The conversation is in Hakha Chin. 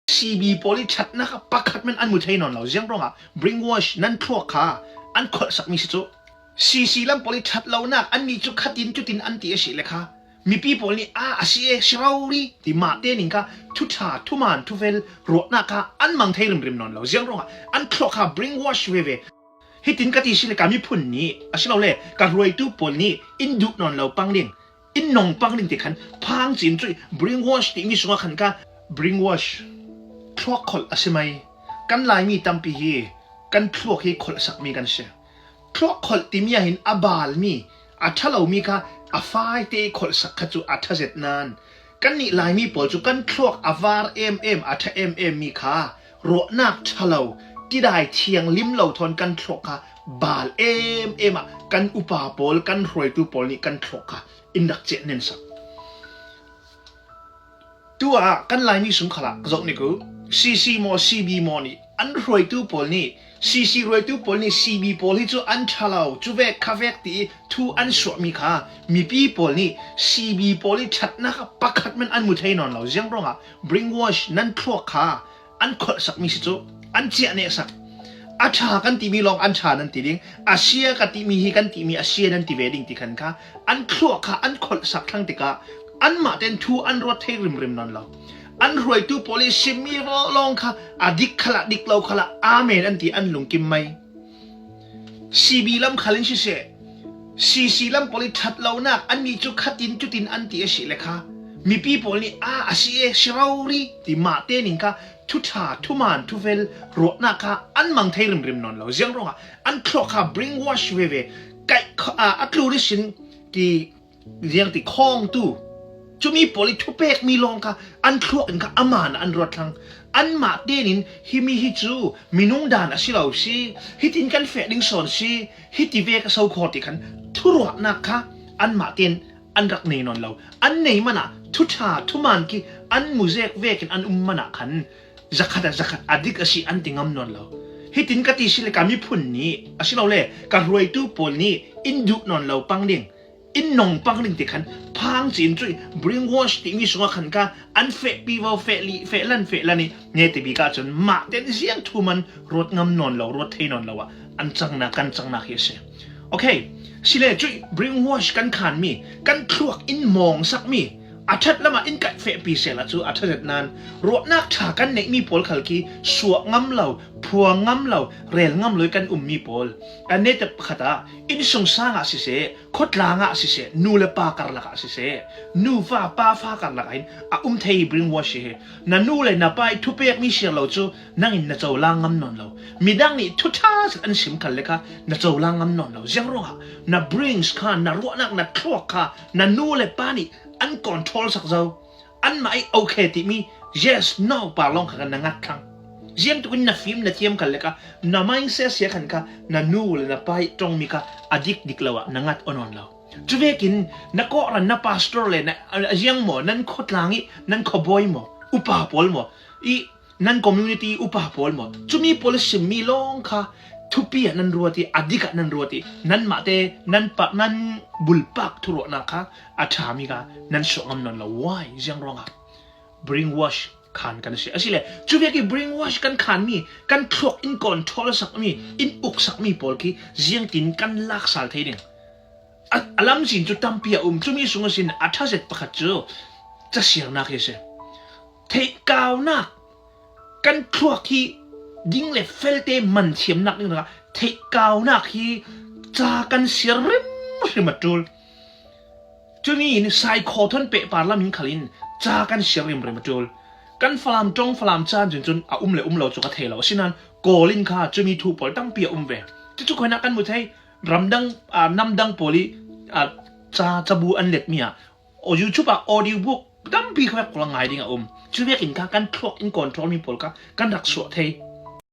CB pawl i ṭhatnak ah pakhat men an mu thei nawn lo. Ziang ruangah brainwash nan thluak kha an kholh sakmi si cu. CC lam pawl i ṭhat lonak annih cu khatin cutin an ti a si le kha mipi pawl nih a a si e si rori ti mah te ning kha thuṭha thuman thufel ruahnak kha an mang thei rimrim nawn lo. Ziang ruangah an thluak kha brainwash veve. Hitin ka ti si le ka miphun nih asilole ka hruaitu pawl nih in duh nawn lo pang ding in nong pang ding ti khan phang cin cu brainwash timi sungah khan ka brainwash thluak kholh a si mei kan Laimi tampi hi kan thluak hi kholh sakmi kan si thluak kholh timi ah hin a balmi a ṭhalomi kha a fai te i kholh sak kha cu a ṭhazet nain kannih Laimi pawl cu kan thluak a var emem a ṭha emem mi kha ruahnak ṭhalo tidai thianglim lo thawn kan thluak kha baal emem ah kan upa pawl kan hruaitu pawl nih kan thluak kha in rak ceh nen sak. Tu ah kan Laimi sungkhal ah zoh nik u CC maw CB maw nih an hruaitu pawl nih CC hruaitu pawl nih CB pawl hi cu an ṭhalo cu vek kha vek ti i thu an suahmi kha mipi pawl nih CB pawl i ṭhatnak ah pakhat men an mu thei nawn lo ziang ruangah brainwash nan thluak kha an kholh sakmi si cu an ciah neh sak a ṭha kan timi lawng an ṭha nan ti ding a sia ka timi hi kan timi a sia nan ti ve ding ti khan kha an thluak kha an kholh sak thlang tikah anmah ten thu an ruat thei rimrim non lo an hruaitu pawl i simmi lawng kha a dik khala dik lo khala amen an ti an lungkim mai CB lam khal in siseh CC lam pawl i ṭhat lonak annih cu khatin cutin an ti a si le kha mipi pawl nih a a si e si rori ti mah te ning kha thuṭha thuman thufel ruahnak kha an mang thei rimrim nawn lo ziang ruangah an thluak kha brainwash veve kaih a tlu ri sin ti Riang ti khawngtu cumi pawl i thupekmi lawng kha an thluak in kha aman an ruat thlang. Anmah tein himi hi cu minung dan a si lo si, hitin kan feh ding sawn si, hiti ve ka so kho ti khan thuruahnak kha anmah tein an rak nei nawn lo. An nei man ah thuṭha thuman khi an muzek vek in an um man ah khan zakhat ah zakhat a dik a si an ti ngam nawn lo. Hitin ka ti si le ka miphun nih asilole ka hruaitu pawl nih in duh nawn lo pang ding in nong pang ding ti khan phang cin cu brainwash timi sungah khan ka an feh pi vo feh li feh lan feh lan i nge ti bi ka cun mah ten ziang thu man ruat ngam non lo ruat thei non lo ah an cang na kan cang nak hi a si okay sile cui brainwash kan khan mi kan thluak in mong sak mi a that lama in kai fe pi sela chu a thatet nan ruahnak tha kan neih mi pawl khal khi suah ngam lo phuang ngam lo rel ngam loi kan um mi pawl kan ne te pakhat ah Innsung sang ah siseh, khuatlang ah siseh, nu le pa karlak ah siseh, nuva pa fa karlak ah hin a um thei brainwash hi na nu le na pa i thupekmi siar lo cu nang in na cohlang ngam nawn lo. Midang nih thu ṭha zet an sim khal le kha na cohlang ngam nawn lo. Ziang ruangah na brains kha na ruahnak na thluak kha na nu le pa nih an control sak zau. Anmah i okay timi yes no par lawng kha na ngat thlang. Ziang tuk in na fim na thiam khal le ka na mindset sia khan kha na nu le na pa i tongmi kha a dik dik lo ah na ngat onon lo. Cuvekin na kawhran na pastor le na ziang maw nan khuatlang i nan khuabawi maw upa pawl maw i nan community upa pawl maw cumi pawl simmi lawng kha thupi ah nan ruat i a dik ah nan ruat i nanmah te nan pa nan bulpak thuruahnak kha a ṭhami kha nan sawh ngam nawn lo why ziang ruangah brainwash khan kan si asile cu vek i brainwash kan khanmi kan thluak in control sakmi in uk sakmi pawl khi ziangtin kan lak sal thei ding a lamzin cu tampi a um cumi sung asin a ṭhazet pakhat cu casiarnak hi a si Theihkaunak kan thluak hi ding le felte man thiamnak ding ah theihkaunak hi ca kan siar hrimhrim a ṭul. Cumi in saikhaw thon pehpar lam in khal in ca kan siar rimrim a ṭul. Kan Falam ṭong Falam caan cun cun a um le um lo cu ka thei lo. Asinain Kawl in kha cumi thu pawl tampi a um ve. Cucu khoinak kan mu thei ramdang namdang pawl i ca cabu an letmi ah YouTube ah audio book tampi kha rak ngai ding a um. Cu vekin kha kan thluak in control mi pawl kha kan rak suah thei.